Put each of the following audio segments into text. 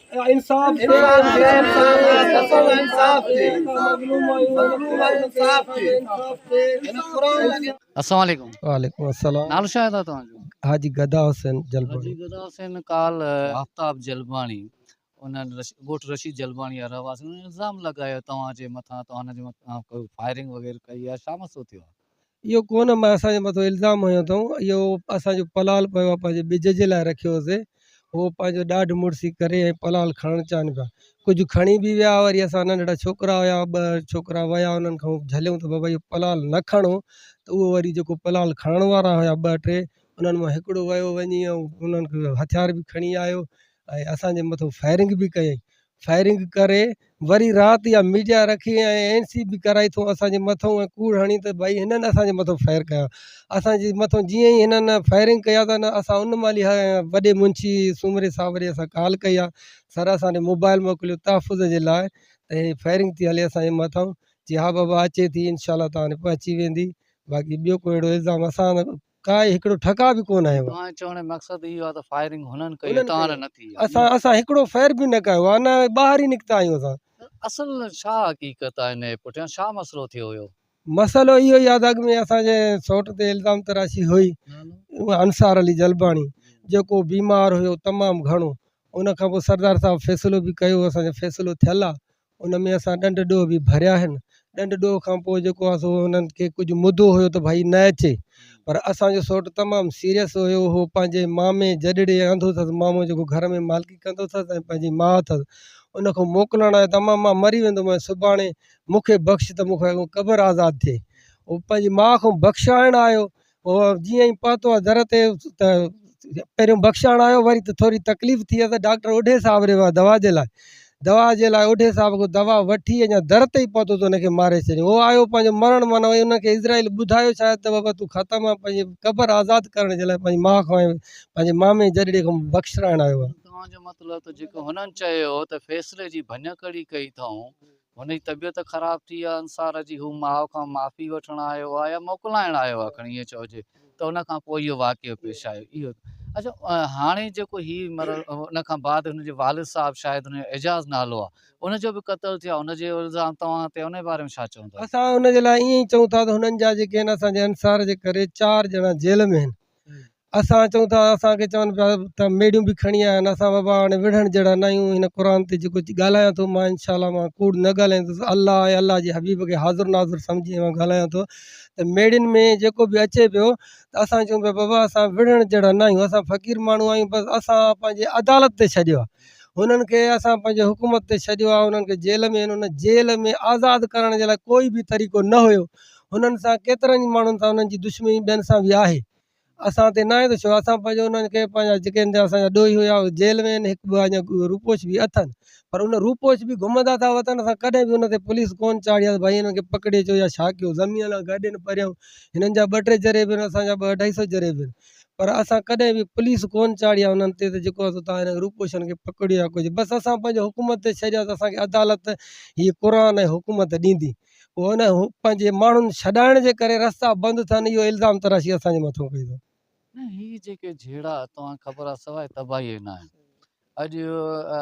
انصاف السلام عليڪم. وعليڪم السلام. نالو ڇا آهي توهان جو؟ حاجي گدا حسين جلباڻي. حاجي گدا حسين ڪالهه آفتاب جلباڻي ان ڳوٺ رشيد جلباڻي جا رهواسي انهن الزام لڳايو توهان جي مٿان ته هن جي مٿان فائرنگ وغيره ڪئي آهي ڇا مسئلو ٿيو آهي؟ اهو ڪونه مان اسان جي مٿو الزام هنيو اٿئون اهو اسان جو پلال پيو آهي پنهنجي ٻج جي لاء رکيو هوسي هو پنهنجو ڏاڍ مڙسي ڪري ۽ پلال کڻڻ چاهن پيا ڪجهه کڻي به ويا وري اسان ننڍڙا ڇوڪرا هيا ٻه ڇوڪرا ويا انهن کان جهليون ته بابا اهو پلال نه کڻو ته اهو وري جيڪو پلال کڻڻ وارا هيا ٻه ٽي انهن مان هڪڙو ويو وڃي ۽ انهن کي هٿيار به کڻي آيو ۽ اسان جي مٿو فائرنگ به ڪيائين فائرنگ ڪري وري رات يا ميڊيا رکي ۽ اين سي به ڪرائي ٿو اسان جي مٿو ۽ ڪوڙ هڻي ته ڀائي هنن اسان جي مٿو فائر ڪيا اسان جي مٿو جيئن ئي هنن فائرنگ ڪئي آ ته اسان ان مهل ئي وڏي منشي سومري صاحب ڏي اسان ڪال ڪئي آ سر اسان ڏي موبائل موڪليو تحفظ جي لاء ته هي فائرنگ ٿي هلي اسان جي مٿو چي ها بابا اچي ٿي انشاء الله توهان ڏي پهچي ويندي باقي ٻيو ڪو اهڙو الزام اسان ڪائي هڪڙو ٺڪاء به ڪونه هنيو آهي. توهان جي چوڻ جو مقصد اهو آهي ته فائرنگ هنن ڪئي آهي توهان نه ٿي آهي. اسان اسان هڪڙو فائر به نه ڪيو آهي نه ٻاهر ئي نڪتا آهيون اسان. اصل ڇا حقيقت آهي انهيء پٺيان ڇا مسئلو ٿيو هيو؟ مسئلو اهو ئي آهي ته اڳ ۾ اسان جي سئوٽ تي الزام تراشي هئي انصار علي جلباڻي جيڪو بيمار هيو تمام گهڻو ان کان پوء سردار صاحب فيصلو به ڪيو اسان جو فيصلو ٿيل آهي ان ۾ اسان ڏنڊ ڏوهه به ڀريا آهن ڏنڊ ڏوهه کان پوء جيڪو آهي سو انهن کي ڪجهه مدو هيو ته ڀائي نه اچي پر اسان جو سئوٽ تمام سيريس هيو هو پنهنجي مامي جڏڙي آندو اٿس مامو جيڪو گهر ۾ مالڪي ڪندو اٿس ۽ پنهنجي ماء اٿس ان کان موڪلڻ آيو ته امان مان مري ويندومانء سڀاڻي مون کي بخش ته مون کان قبر آزاد ٿئي هو پنهنجي ماء کان بخشائڻ آيو هو جيئن ئي پهتو آهي در تي ته پهريون بخشائڻ آيو وري ته ٿوري تڪليف ٿي ته ڊاڪٽر اوڍي صاحب ڏي ويو دوا جي لاء دوا جي لاء اوڍي صاحب کان دوا وٺي اڃا در تي ئي پهتو ته ان کي ماري ڇڏيائين هو آيو پنهنجو مرڻ معنيٰ ان کي عزرائيل ٻڌايو شايد ته بابا تون ختم آهين پنهنجي قبر آزاد ڪرڻ جي لاء پنهنجي ماء کان ۽ پنهنجي مامي جڏڙي کان بخشرائڻ آيو آهي. توهان جو مطلب ته جيڪو هنن چيو ته فيصلي جي ڀڃڪڙي ڪئي اٿئون هن جي طبيعت خراب ٿي آ انصار جي هو ماء کان معافي وٺڻ آيو آ يا موڪلائڻ آيو آ کڻي ائين چئجي ته ان کان پوء اهو واقعو پيش آيو اهو اڇا هاڻي جيڪو هي ان کان بعد هن جي والد صاحب شايد هن جو اعجاز نالو آ ان جو به قتل ٿيو آ ان جو الزام توهان تي ان جي باري ۾ ڇا چوندو؟ اسان ان جي لاء ائين ئي چئون ٿا ته هنن جا جيڪي آهن اسان جي انصار جي ڪري چار ڄڻا جيل ۾ آهن اسان چئون ٿا اسان کي چون پيا ته ميڙيون به کڻي آيا آهن اسان بابا هاڻي وڙهڻ جهڙا نه آهيون هن قرآن تي جيڪو ڳالهايان ٿو مان انشاء الله مان ڪوڙ نه ڳالهائيندس الله ۽ الله جي حبيب کي حاضر ناظر سمجهي مان ڳالهايان ٿو ته ميڙين ۾ جيڪو به اچي پيو ته اسان چئون پيا بابا اسان وڙهڻ جهڙا نه آهيون اسان فقير ماڻهو آهيون بس اسان پنهنجي عدالت تي ڇڏيو آهي هنن کي اسان پنهنجي حڪومت تي ڇڏيو آهي هنن کي جيل ۾ آهن ان جيل ۾ آزاد ڪرڻ جي لاء ڪوئي به طريقو نه هيو هنن سان ڪيترن ئي ماڻهن سان هنن جي دشمني ٻين سان به آهي اسان تي ناهي ته ڇو اسان پنهنجو انهن کي پنهنجا جيڪي اسان جا ڏوهي هيا اهي جيل ۾ آهن هڪ ٻه اڃا روپوش به اٿن پر ان روپوش به گهمندا ٿا وتن اسان ڪڏهن به ان تي پوليس ڪونه چاڙهي آهي ته ڀائي هنن کي پڪڙي اچو يا ڇا ڪيو زمين لاء گڏين پريون هنن جا ٻه ٽي جريب آهن اسان جا ٻه اڍائي سو جريب آهن پر اسان ڪڏهن به پوليس ڪونه چاڙهي آهي انهن تي ته جيڪو آهي سو تان هنن روپوشن کي پڪڙيو يا ڪجهه بس اسان پنهنجو حڪومت تي ڇڏيو آهي ته اسان کي عدالت هي قرآن ۽ حڪومت ڏيندي. پوء ان پنهنجي ماڻهن ڇڏائڻ جي ڪري رستا بند ٿين اهو الزام تراشي اسان جي مٿو ڪئي اٿن. نه هي جيڪي جهيڙا توهان کي خبر آهي سواء تباهي نه آهن اڄ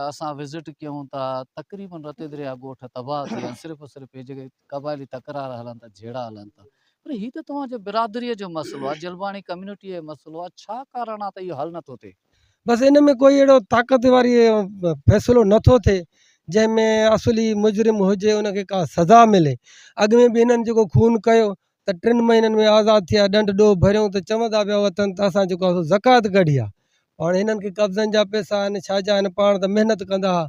اسان وزٽ ڪيون ٿا تقريبن رتي دريا ڳوٺ تباهه ٿي ويا آهن صرف صرف هي جيڪي قبائلي تڪرار هلن ٿا جهيڙا هلن ٿا پر هي ته توهان جو برادري جو مسئلو آهي جلباڻي ڪميونٽي جو مسئلو آهي ڇا ڪارڻ آهي ته اهو حل نٿو ٿئي. بس ان ۾ ڪوئي اهڙو طاقت واري فيصلو نٿو ٿئي جنهن ۾ اصلي مجرم هجي ان کي ڪا سزا ملي اڳ ۾ به هنن جيڪو خون ڪيو ته ٽن مهينن ۾ آزاد ٿيا ڏنڊ ڏوهه ڀريون ته چوندا پيا وتن ته اسان جيڪو آهي سو زڪوات ڪڍي آهي پاڻ هنن کي قبضن جا پئسا آهن ڇا جا آهن پاڻ ته محنت ڪندا ها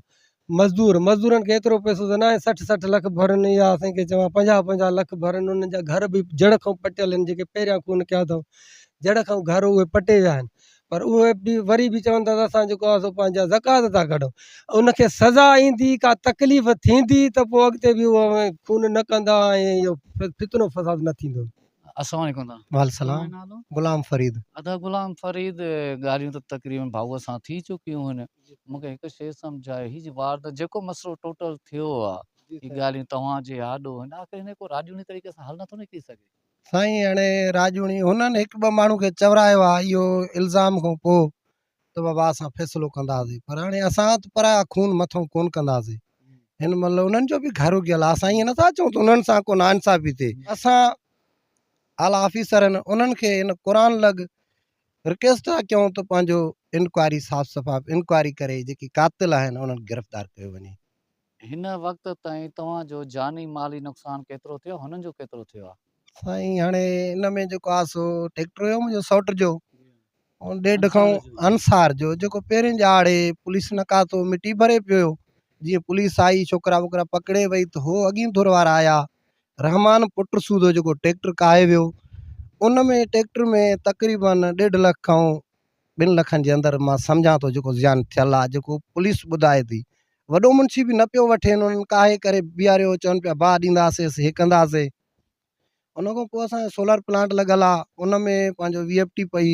مزدور مزدورن کي ايترو پئسو ته ناهي 60 60 لک ڀرن يا اسان کي چوان 50 50 لک ڀرن انهن جا گهر به جڙ کان پٽيل آهن جيڪي پهريان خون ڪيا اٿئون جڙ کان گهر اهي پٽي ويا آهن پر اهي به وري به چون ٿا ته اسان جيڪو آهي سو پنهنجا زڪوات ٿا ڪڍون ان کي سزا ايندي ڪا تڪليف ٿيندي ته پوء اڳتي به اهو خون نه ڪندا ۽ اهو فتنو فساد نه ٿيندو. السلام عليڪم ادا. وعليڪم السلام غلام فريد. ادا غلام فريد ڳالهيون ته تقريبن ڀائوء سان ٿي چڪيون هن مون کي هڪ شيء سمجهايو هي جي وارد جيڪو مسئلو ٽوٽل ٿيو آ هي ڳالهيون توهان جي آڏو هن آخر هن ڪو راڄوڻي طريقي سان حل نٿو نڪري سگهي. سائين هاڻي راڄوڻي هنن هڪ ٻه ماڻهو کي چورايو آ اهو الزام کان پوء ته ته بابا اسان فيصلو ڪنداسين پر هاڻي اسان ته پرايا خون مٿو ڪون ڪنداسين هن مهل انهن جو به گهر اگيل آهي اسان ائين نٿا چئون ته انهن سان ڪو ناانصافي ٿئي اسان اعليٰ آفيسر آهن انهن کي هن قرآن لڳ رڪويسٽ ٿا ڪيون ته پنهنجو انڪوائري صاف شفاف انڪوائري ڪري جيڪي قاتل آهن انهن کي گرفتار ڪيو وڃي. هن وقت تائين توهان جو جاني مالي نقصان ڪيترو ٿيو هنن جو ڪيترو ٿيو آهي؟ سائين هاڻي ان ۾ جيڪو آهي سو ٽيڪٽر هيو منهنجو سئوٽ جو ڏيڍ کان انصار جو جيڪو پهرين ڄاڙي پوليس نڪاتو مٽي ڀري پيو هيو جيئن پوليس آئي ڇوڪرا ٻوڪرا پڪڙي وئي ته هو اڳين ڌر وارا آيا رحمان پٽ سودو جيڪو ٽيڪٽر ڪاهي ويو ان ۾ ٽيڪٽر ۾ تقريبن ڏيڍ لک کان ٻن لکن جي اندر مان سمجهان ٿو جيڪو زيان ٿيل آ جيڪو پوليس ٻڌائي ٿي وڏو منشي به نه پيو وٺي انهن ڪاهي ڪري بيهاريو چون پيا باهه ڏينداسي هي ڪنداسي ان کان پوء اسان جو سولر پلانٽ لڳل آ ان ۾ پنهنجو وي ايف ٽي پئي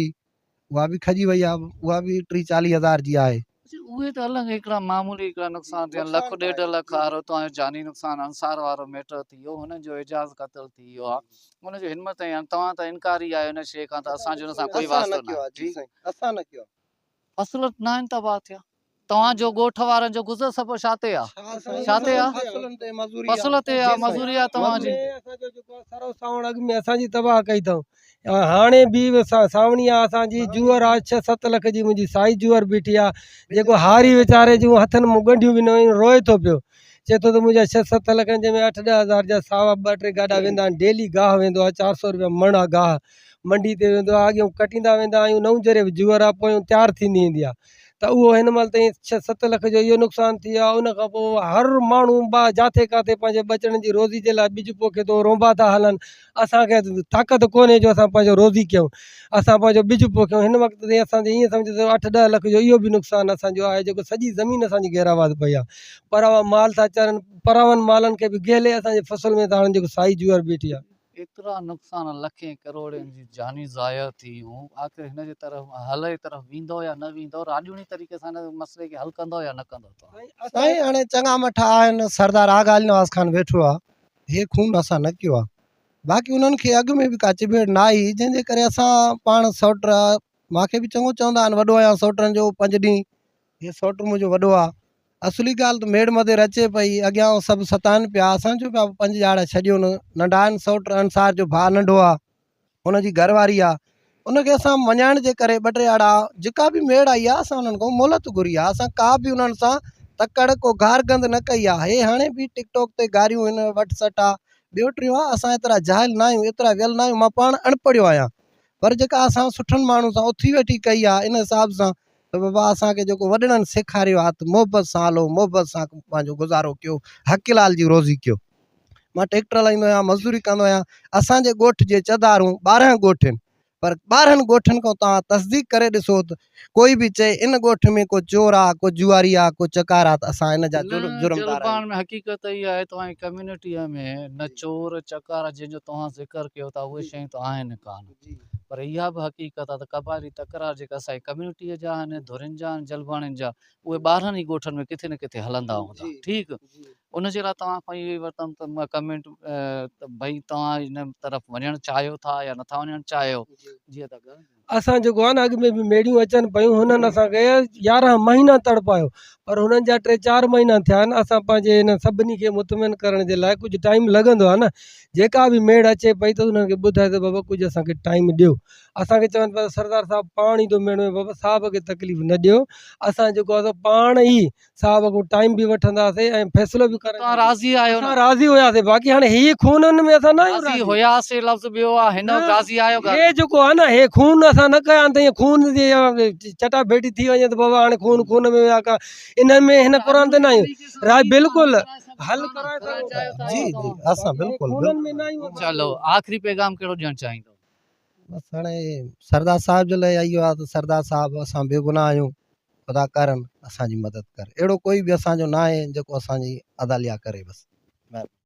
اها به کڄي وئي آ اها به ٽي چاليهه هزار جي آهي. اهي ته الڳ هڪڙا معمولي هڪڙا نقصان ٿيا لک ڏيڍ لک وارو توهان جو جاني نقصان انصار وارو ميٽر ٿي ويو هنن جو اعجاز قتل ٿي ويو آ ان جو هن مهل تائين توهان ته انڪاري آهيو ان شيء کان ته اسان جو ان سان ڪوئي واسطو ناهي جي اسان نه ڪيو آ. فصل ناهن تباهه ٿيا توهان جو ڳوٺ وارن جو گذر سفر ڇا تي آ؟ ڇا تي آ؟ فصل تي آ مزوري آ توهان جي. اسان جو جيڪو آ سرو سانوڻ اڳ ۾ اسان جي تباهه ڪئي اٿئون هاڻي به سانوڻي آ اسان جي جوئر آ ڇهه ست لک جي منهنجي سائي جوئر بيٺي آ جيڪو هاري ويچاري جون هٿن مون ڳنڍيون به نه هيون روئي ٿو پيو چئي ٿو ته منهنجا ڇهه ست لک آهن جنهن ۾ اٺ ڏهه هزار جا ساوا ٻه ٽي گاڏا ويندا آهن ڊيلي گاهه ويندو آ 400 روپيا مڻ آ گاهه منڊي تي ويندو آ اڳيون ڪٽيندا ويندا آهيون نئون جري به جوئر آ پويون تيار ٿيندي ايندي آ ته اهو هن مهل تائين ڇهه ست لک جو اهو نقصان ٿي ويو آهي ان کان پوء هر ماڻهو با جاٿي ڪاٿي پنهنجي ٻچڙن جي روزي جي لاء ٻج پوکي ٿو رونبا ٿا هلن اسان کي طاقت ڪونهي جو اسان پنهنجو روزي ڪيون اسان پنهنجو ٻج پوکيون هن وقت تائين اسان جي ائين سمجهو ته اٺ ڏهه لک جو اهو به نقصان اسان جو آهي جيڪو سڄي زمين اسان جي غير آباد پئي آهي پراوا مال ٿا چرن پراون مالن کي به گهلي اسان جي فصل ۾ ٿا هڻن جيڪو سائي جوئر بيٺي آهي. ايترا نقصان لکين ڪروڙين جي جانيون ضايع ٿيون آخر هن جي طرف حل جي طرف ويندو يا نه ويندو راڄوڻي طريقي سان هن مسئلي کي حل ڪندو يا نه ڪندو توهان. سائين هاڻي چڱا مٺا آهن سردار آغا علي نواز خان ويٺو آ هي خون اسان نه ڪيو آ باقي انهن کي اڳ ۾ به ڪا چڀيڙ نه آئي جنهن جي ڪري اسان پاڻ سئوٽ مانکي به چڱو چوندا آهن وڏو آهيان سئوٽن جو پنج ڏينهن هي سئوٽ منهنجو وڏو آ. اصلي ڳالهه ته ميڙ مدير اچي پئي، اڳيان سڀ ستائن پيا، اسان چيو پيا پنج ڄاڙا ڇڏيو نه، ننڍا آهن سئوٽ، انصار جو ڀاء ننڍو آ، ان جي گهر واري آ، ان کي اسان مڃائڻ جي ڪري ٻه ٽي آڙا جيڪا به ميڙ آئي آ اسان انهن کان مهلت گهري آ، اسان ڪا به انهن سان تڪڙ ڪو گارگند نه ڪئي آ، هي هاڻي به ٽڪ ٽاڪ تي گاريون هن وٽ سٽ آ، ٻيو ٽيون آ، اسان ايترا جاهل ناهيون، ايترا ويل ناهيون، مان پاڻ اڻپڙهيو آهيان، پر جيڪا اسان سٺن ماڻهن سان اٿي ويٺي ڪئي آ ان حساب سان ته بابا اسان کي جيڪو وڏڙن سيکاريو آ ته محبت سان هلو محبت سان پنهنجو گذارو ڪيو حق حلال جي روزي ڪيو مان ٽريڪٽر هلائيندو آهيان مزدوري ڪندو آهيان اسان جي ڳوٺ جي چڌارون 12 ڳوٺ آهن پر 12 ڳوٺن کان توهان تصديق ڪري ڏسو ته ڪوئي به چئي ان ڳوٺ ۾ ڪو چور آ ڪو جواري آ ڪو چڪار آ ته اسان ان جا جرمدار آهيون. جلباڻ ۾ حقيقت اها آهي توهان جي ڪميونٽيء ۾ نه چور چڪار جنهن جو توهان ذڪر ڪيو ٿا اهي شيون ته آهن ڪانه پر اها به حقيقت آهي ته قبائلي تڪرار جيڪا اسان جي ڪميونٽيء جا آهن، ڌرين جا آهن، جلباڻين جا، اهي 12 ئي ڳوٺن ۾ ڪٿي نه ڪٿي هلندا هوندا. ٺيڪ ان جي لاء توهان کان اهو ئي ورتم ته ڪمينٽ ته ڀئي توهان ان طرف وڃڻ چاهيو ٿا يا نٿا وڃڻ چاهيو جيئن ته اسان جيڪو آهي نه اڳ ۾ به ميڙيون اچن پيون هنن اسان کي 11 مهينا تڙپايو پر هنن جا ٽي چار مهينا ٿيا آهن اسان پنهنجي هن سڀني کي مطمئن ڪرڻ جي لاء ڪجهه ٽائيم لڳندو آهي نه جيڪا به ميڙ اچي پئي ته انهن کي ٻڌائي ته بابا ڪجهه اسان کي ٽائيم ڏيو اسان کي چون پيا سردار صاحب پاڻ ايندو ميڙ ۾ بابا صاحب کي تڪليف نه ڏيو اسان جيڪو آهي سو پاڻ ئي صاحب کان ٽائيم به وٺنداسين ۽ فيصلو به ڪري توهان راضي آهيو نه؟ اسان راضي هياسين باقي هاڻي هي خونن ۾ اسان نه آهيون راضي هياسين لفظ ٻيو آهي هن وقت راضي آهيو ڳالهه هي جيڪو آهي نه هي خون اسان نه ڪيا آهن ته ائين خون جي چٽا ڀيٽي ٿي وڃي ته بابا هاڻي خون خون ۾ ويا ڪا انهن ۾ هن قرآن تي نه آهيون راء بلڪل حل ڪرائي سگهون ٿا جي جي اسان بلڪل خونن ۾ نه آهيون چلو آخري پيغام ڪهڙو ڏيڻ چاهيندو؟ بس هاڻي سردار صاحب جي لاء اهو آهي ته سردار صاحب اسان بيگناهه آهيون خدا ڪرم اسان جي مدد ڪر اهڙو ڪوئي به اسان جو ناهي جيڪو اسان جي عداليا ڪري بس مهرباني.